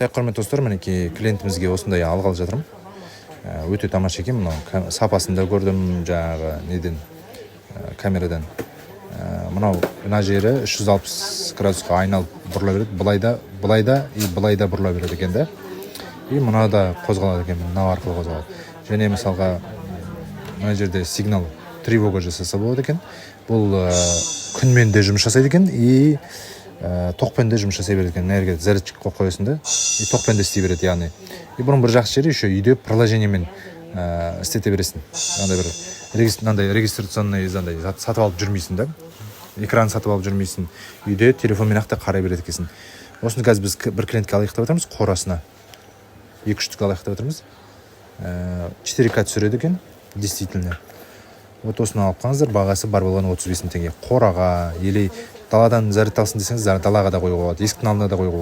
Так, құрметті достар, мінекей, клиентімізге осындай алғалы жатырмын. Өте тамаша екен мынау. Сапасын да көрдім жаңағы неден, камерадан. Мынау мына жері 360 градусқа айналып бұрыла береді, былай да, былай да и былай да бұрыла береді екен да. И мына да қозғалады екен, мынау арқылы қозғалады. Және мысалға, мына жерде сигнал тревога жасаса болады екен. Бұл күнмен де жұмыс жасайды екен и тоқпен де жұмыс жасай береді екен. Мына жерге зарядчик қойып қоясың да, и тоқпен де істей береді, яғни. И бұның бір жақсы жері, еще үйде приложениемен істете бересің. Андай бір мынандай регистрационный андай зат сатып алып жүрмейсің да, экран сатып алып жүрмейсің, үйде телефонмен ақ та қарай береді екенсің. Осыны қазір біз бір клиентке алайық деп жатырмыз, қорасына екі үш штук алайық деп жатырмыз. 4К түсіреді екен действительно. Вот осыны алып қалыңыздар, бағасы бар болғаны 35 мың теңге. Қораға или даладан зарядталсын десеңіз, далаға да қоюға болады, есіктің алдына да қоюға болады.